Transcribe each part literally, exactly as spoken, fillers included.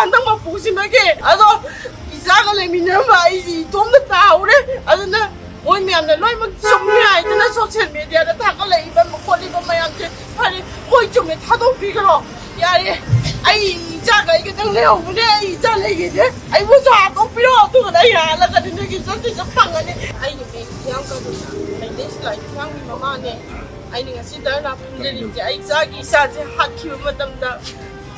ꯍꯟꯗꯛ ꯃꯄꯨꯁꯤꯃꯒꯤ꯫ ꯑꯗꯣ ꯏꯆꯥꯒ ꯂꯩꯃꯤꯟꯅꯔꯝꯕ ꯑꯩꯁꯤ ꯏꯇꯣꯝꯇ ꯇꯥꯍꯧꯔꯦ꯫ ꯑꯗꯨꯅ ꯃꯣꯏ ꯃꯌꯥꯝꯅ ꯂꯣꯏꯅꯃꯛ ꯆꯨꯝꯃꯤ ꯍꯥꯏꯗꯅ ꯁꯣꯁꯤꯌꯦꯜ ꯃꯦꯗꯤꯌꯥꯗ ꯊꯥꯒꯠꯂꯛꯏꯕ ꯈꯣꯠꯂꯤꯕ ꯃꯌꯥꯝꯁꯦ, ꯐꯔꯦ, ꯃꯣꯏ ꯆꯨꯝꯃꯦ, ꯊꯥꯗꯣꯛꯄꯤꯈ꯭ꯔꯣ, ꯌꯥꯔꯦ꯫ ꯑꯩ ꯏꯆꯥꯒ ꯑꯩ ꯈꯛꯇꯪ ꯂꯩꯍꯧꯕꯅꯦ, ꯑꯩ ꯏꯆꯥ ꯂꯩꯈꯤꯗꯦ, ꯑꯩꯕꯨꯁꯨ ꯍꯥꯠꯇꯣꯛꯄꯤꯔꯣ, ꯑꯗꯨꯒ ꯑꯩ ꯍꯜꯂꯒꯗꯤ ꯅꯣꯏꯒꯤ ꯖꯁꯇꯤꯁ ꯐꯪꯒꯅꯤ꯫ ꯑꯩꯒꯤ ꯃꯤꯡ ꯍꯤꯌꯥꯡ ꯀꯥꯗꯨ, ꯑꯩ ꯂꯩꯁꯂꯥꯏ ꯍꯤꯌꯥꯡꯒꯤ ꯃꯃꯥꯅꯦ꯫ ꯑꯩꯅ ꯉꯁꯤ ꯙꯔꯅꯥ ꯐꯝꯖꯔꯤꯕꯁꯦ ꯑꯩ ꯏꯆꯥꯒꯤ, ꯏꯆꯥꯁꯦ ꯍꯥꯠꯈꯤꯕ ꯃꯇꯝꯗ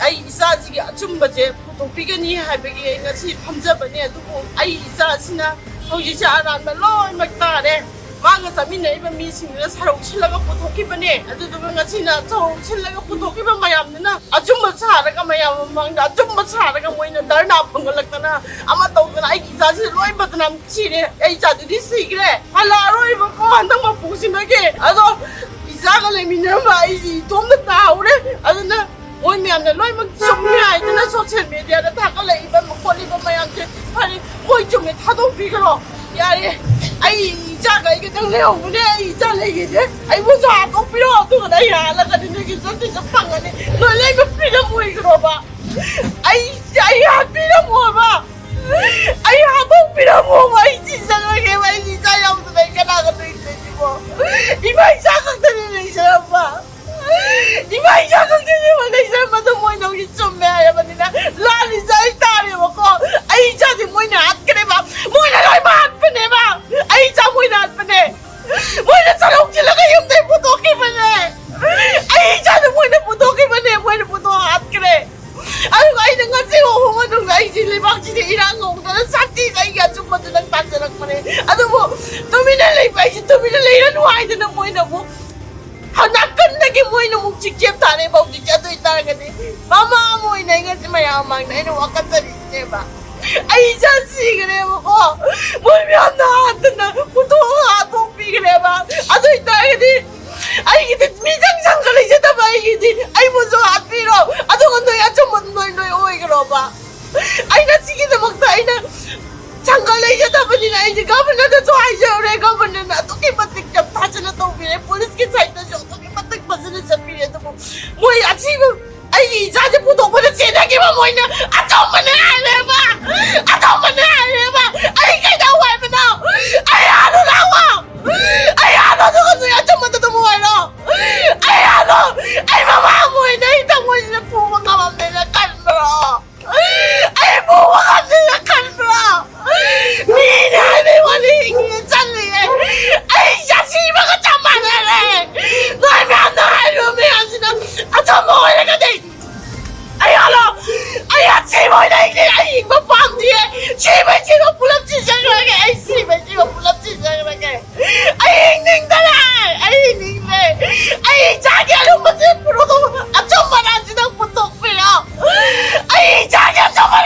ꯑꯩ ꯏꯆꯥꯁꯤꯒꯤ ꯑꯆꯨꯝꯕꯁꯦ ꯄꯨꯊꯣꯛꯄꯤꯒꯅꯤ ꯍꯥꯏꯕꯒꯤ ꯑꯩ ꯉꯁꯤ ꯐꯝꯖꯕꯅꯦ꯫ ꯑꯗꯨꯕꯨ ꯑꯩ ꯏꯆꯥꯁꯤꯅ ꯍꯧꯖꯤꯛꯁꯦ ꯑꯔꯥꯟꯕ ꯂꯣꯏꯅꯃꯛ ꯇꯥꯔꯦ꯫ ꯃꯥꯒ ꯆꯠꯃꯤꯟꯅꯔꯤꯕ ꯃꯤꯁꯤꯡꯗꯨꯅ ꯁꯔꯧ ꯁꯤꯜꯂꯒ ꯄꯨꯊꯣꯛꯈꯤꯕꯅꯦ꯫ ꯑꯗꯨꯗꯨꯒ ꯉꯁꯤꯅ ꯁꯔꯧ ꯁꯤꯜꯂꯒ ꯄꯨꯊꯣꯛꯈꯤꯕ ꯃꯌꯥꯝꯗꯨꯅ ꯑꯆꯨꯝꯕ ꯁꯥꯔꯒ, ꯃꯌꯥꯝ ꯃꯃꯥꯡꯗ ꯑꯆꯨꯝꯕ ꯁꯥꯔꯒ ꯃꯣꯏꯅ ꯙꯔꯅꯥ ꯐꯝꯒꯠꯂꯛꯇꯅ ꯑꯃ ꯇꯧꯗꯅ ꯑꯩꯒꯤ ꯏꯆꯥꯁꯤꯗ ꯂꯣꯏ ꯕꯗꯅꯥꯝ ꯁꯤꯔꯦ꯫ ꯑꯩ ꯏꯆꯥꯗꯨꯗꯤ ꯁꯤꯈ꯭ꯔꯦ, ꯍꯜꯂꯛꯑꯔꯣꯏꯕꯀꯣ ꯍꯟꯗꯛ ꯃꯄꯨꯁꯤꯃꯒꯤ꯫ ꯑꯗꯣ ꯏꯆꯥꯒ ꯂꯩꯃꯤꯟꯅꯔꯝꯕ ꯑꯩꯁꯤ ꯏꯇꯣꯝꯇ ꯇꯥꯍꯧꯔꯦ꯫ ꯑꯗꯨꯅ ꯃꯣꯏ ꯃꯌꯥꯝꯅ ꯂꯣꯏꯅꯃꯛ ꯆꯨꯝꯃꯤ ꯍꯥꯏꯗꯅ ꯁꯣꯁꯤꯌꯦꯜ ꯃꯦꯗꯤꯌꯥꯗ ꯊꯥꯒꯠꯂꯛꯏꯕ ꯈꯣꯠꯂꯤꯕ ꯃꯌꯥꯝꯁꯦ, ꯐꯔꯦ, ꯃꯣꯏ ꯆꯨꯝꯃꯦ, ꯊꯥꯗꯣꯛꯄꯤꯈ꯭ꯔꯣ, ꯌꯥꯔꯦ꯫ ꯑꯩ ꯏꯆꯥꯒ ꯑꯩ ꯈꯤꯇꯪ ꯂꯩꯍꯧꯕꯅꯦ, ꯑꯩ ꯏꯆꯥ ꯂꯩꯈꯤꯗꯦ, ꯑꯩꯕꯨꯁꯨ ꯍꯥꯠꯇꯣꯛꯄꯤꯔꯣ, ꯑꯗꯨꯒ ꯑꯩ ꯍꯥꯠꯂꯒꯗꯤ ꯅꯣꯏꯒꯤ ꯖꯁꯇꯤꯁ ꯐꯪꯒꯅꯤ꯫ ꯅꯣꯏ ꯂꯣꯏꯅꯃꯛ ꯐ꯭ꯔꯤꯗꯝ ꯑꯣꯏꯈ꯭ꯔꯣꯕ꯫ ꯑꯩ ꯑꯩ ꯍꯥꯠꯄꯤꯔꯝꯃꯣꯕ꯫ ꯑꯩ ꯍꯥꯠꯇꯣꯛꯄꯤꯔꯝꯃꯣꯕ꯫ ꯑꯩ ꯁꯤꯖꯔꯣꯏꯒꯦꯕ꯫ ꯑꯩꯒꯤ ꯏꯆꯥ ꯌꯥꯎꯗꯅ ꯑꯩ ꯀꯅꯥꯒ ꯂꯩꯗꯣꯏꯁꯤꯕꯣ? ꯏꯃꯥ ꯏꯆꯥ ꯈꯛꯇꯅꯤ ꯂꯩꯖꯔꯝꯕ꯫ ꯏꯃꯥ ꯏꯆꯥ ꯈꯛꯇꯅꯦꯕ ꯂꯩꯖꯔꯝꯕ꯫ ꯑꯗꯨ ꯃꯣꯏꯅ ꯍꯧꯖꯤꯛ ꯆꯨꯝꯃꯦ ꯍꯥꯏꯔꯕꯅꯤꯅ ꯂꯥꯜꯂꯤꯁꯦ ꯑꯩ ꯇꯥꯔꯦꯕꯀꯣ꯫ ꯑꯩ ꯏꯆꯥꯗꯤ ꯃꯣꯏꯅ ꯍꯥꯠꯈ꯭ꯔꯦꯕ꯫ ꯃꯣꯏꯅ ꯂꯣꯏꯅꯃꯛ ꯍꯥꯠꯄꯅꯦꯕ꯫ ꯑꯩ ꯏꯆꯥ ꯃꯣꯏꯅ ꯍꯥꯠꯄꯅꯦ꯫ ꯃꯣꯏꯅ ꯆꯠꯍꯧꯁꯤꯜꯂꯒ ꯌꯨꯝꯗꯩ ꯄꯨꯊꯣꯛꯈꯤꯕꯅꯦ꯫ ꯑꯩ ꯏꯆꯥꯗꯣ ꯃꯣꯏꯅ ꯄꯨꯊꯣꯛꯈꯤꯕꯅꯦ, ꯃꯣꯏꯅ ꯄꯨꯊꯣꯛ ꯍꯥꯠꯈ꯭ꯔꯦ꯫ ꯑꯗꯨꯒ ꯑꯩꯅ ꯉꯁꯤ ꯐꯥꯎꯕ ꯃꯅꯨꯡꯗ ꯑꯩꯁꯤ ꯂꯩꯕꯥꯛꯁꯤꯗ ꯏꯔꯥꯡ ꯍꯧꯗꯅ ꯁꯥꯟꯇꯤꯗ ꯑꯩꯒꯤ ꯑꯆꯨꯝꯕꯗꯨ ꯅꯪ ꯇꯥꯟꯖꯔꯛꯄꯅꯦ꯫ ꯑꯗꯨꯕꯨ ꯇꯨꯃꯤꯟꯅ ꯂꯩꯕ ꯑꯩꯁꯦ ꯇꯨꯃꯤꯟꯅ ꯂꯩꯔꯅꯨ ꯍꯥꯏꯗꯅ ꯃꯣꯏꯅ ꯑꯃꯨꯛ ꯅꯥꯀꯟꯗꯒꯤ ꯃꯣꯏꯅ ꯑꯃꯨꯛ ꯆꯤꯛꯆꯦꯞ ꯊꯥꯔꯦꯕ ꯍꯧꯖꯤꯛꯁꯦ꯫ ꯑꯗꯨ ꯑꯣꯏꯇꯥꯔꯒꯗꯤ ꯃꯃꯥ ꯑꯃ ꯑꯣꯏꯅ ꯑꯩ ꯉꯁꯤ ꯃꯌꯥꯝ ꯃꯃꯥꯡꯗ ꯑꯩꯅ ꯋꯥꯀꯠꯆꯔꯤꯁꯤꯅꯦꯕ꯫ ꯑꯩ ꯏꯆꯥ ꯁꯤꯈ꯭ꯔꯦꯕꯀꯣ꯫ ꯃꯣꯏ ꯃꯌꯥꯝꯅ ꯍꯥꯠꯇꯅ ꯄꯨꯊꯣꯛꯑꯒ ꯍꯥꯠꯇꯣꯛꯄꯤꯈ꯭ꯔꯦꯕ꯫ ꯑꯗꯨ ꯑꯣꯏꯇꯥꯔꯒꯗꯤ ꯑꯩꯒꯤꯗꯤ ꯃꯤꯆꯪ ꯆꯪꯒ ꯂꯩꯖꯗꯕ ꯑꯩꯒꯤꯗꯤ꯫ ꯑꯩꯕꯨꯁꯨ ꯍꯥꯠꯄꯤꯔꯣ꯫ ꯑꯗꯨꯒ ꯅꯣꯏ ꯑꯆꯨꯝꯕ ꯅꯣꯏ ꯅꯣꯏ ꯑꯣꯏꯈ꯭ꯔꯣꯕ꯫ ꯑꯩꯅ ꯁꯤꯒꯤꯗꯃꯛꯇ ꯑꯩꯅ ꯁꯪꯒ ꯂꯩꯖꯗꯕꯅꯤꯅ ꯑꯩꯁꯦ ꯒꯚꯔꯅꯔꯗꯁꯨ ꯍꯥꯏꯖꯔꯨꯔꯦ꯫ ꯒꯚꯔꯅꯔꯅ ꯑꯗꯨꯛꯀꯤ ꯃꯇꯤꯛ ꯌꯥꯝ ꯊꯥꯖꯅ ꯇꯧꯕꯤꯔꯦ꯫ ꯄꯨꯂꯤꯁꯀꯤ ꯁꯥꯏꯠꯇꯁꯨ ꯑꯗꯨꯛꯀꯤ ꯃꯇꯤꯛ ꯐꯖꯅ ꯆꯠꯄꯤꯔꯦ꯫ ꯑꯗꯨꯕꯨ ꯃꯣꯏ ꯑꯁꯤꯕ ꯑꯩꯒꯤ ꯏꯆꯥꯁꯦ ꯄꯨꯊꯣꯛꯄꯗ ꯆꯦꯟꯅꯈꯤꯕ ꯃꯣꯏꯅ ꯑꯆꯨꯝꯕꯅꯦ ꯍꯥꯏꯔꯦꯕ꯫ ꯑꯆꯨꯝꯕꯅꯦ ꯍꯥꯏꯔꯦꯕ꯫ ꯑꯩ ꯀꯩꯗꯧ ꯍꯥꯏꯕꯅꯣ? ꯑꯩ ꯍꯥꯠꯂꯨ ꯂꯥꯛꯑꯣ꯫ ꯑꯩ ꯍꯥꯠꯂꯣ, ꯑꯗꯨꯒ ꯅꯣꯏ ꯑꯆꯨꯝꯕꯗꯣ ꯑꯗꯨꯝ ꯑꯣꯏꯔꯣ꯫ ꯑꯩ ꯍꯥꯠꯂꯣ꯫ ꯑꯩ ꯃꯃꯥ ꯑꯃ ꯑꯣꯏꯅ ꯑꯩ ꯊꯃꯣꯏꯁꯤꯗ ꯄꯨꯕ ꯉꯝꯃꯝꯗꯦꯅ ꯈꯟꯕ꯭ꯔꯣ? ꯑꯩ ꯄꯨꯕ ꯉꯝꯗꯦꯅ ꯈꯟꯕ꯭ꯔꯣ? ꯃꯤꯅꯦ ꯍꯥꯏꯕꯩ ꯋꯥꯅꯤ ꯍꯤꯡꯉꯤꯅꯦ ꯆꯠꯂꯤꯅꯦ꯫ ꯑꯩ ꯆꯠꯁꯤꯕꯒ ꯆꯞ ꯃꯥꯟꯅꯔꯦ꯫ ꯅꯣꯏ ꯃꯌꯥꯝꯅ ꯍꯥꯏꯔꯤꯕ ꯃꯌꯥꯝꯁꯤꯅ ꯑꯆꯨꯝꯕ ꯑꯣꯏꯔꯒꯗꯤ ꯑꯩ ꯍꯜꯂꯣ꯫ ꯑꯩ ꯑꯁꯤꯕ ꯑꯣꯏꯅ ꯍꯤꯡꯉꯦ꯫ ꯑꯩ ꯍꯤꯡꯕ ꯄꯥꯝꯗꯤꯌꯦ꯫ ꯁꯤꯕꯩ ꯁꯤꯕ ꯄꯨꯂꯞ ꯁꯤꯖꯈ꯭ꯔꯒꯦ꯫ ꯑꯩ ꯁꯤꯕꯩ ꯁꯤꯕ ꯄꯨꯂꯞ ꯁꯤꯖꯈ꯭ꯔꯒꯦ꯫ ꯑꯩ ꯍꯤꯡꯅꯤꯡꯗꯔꯦ꯫ ꯑꯩ ꯍꯤꯡꯅꯤꯡꯗ꯭ꯔꯦ꯫ ꯑꯩ ꯏꯆꯥꯒꯤ ꯑꯔꯨꯝꯕꯁꯦ ꯄꯨꯔꯛꯑꯣ꯫ ꯑꯆꯨꯝꯕ ꯂꯥꯟꯁꯤꯗ ꯄꯨꯊꯣꯛꯄꯤꯔꯣ꯫ ꯑꯩ ꯏꯆꯥꯒꯤ ꯑꯆꯨꯝꯕ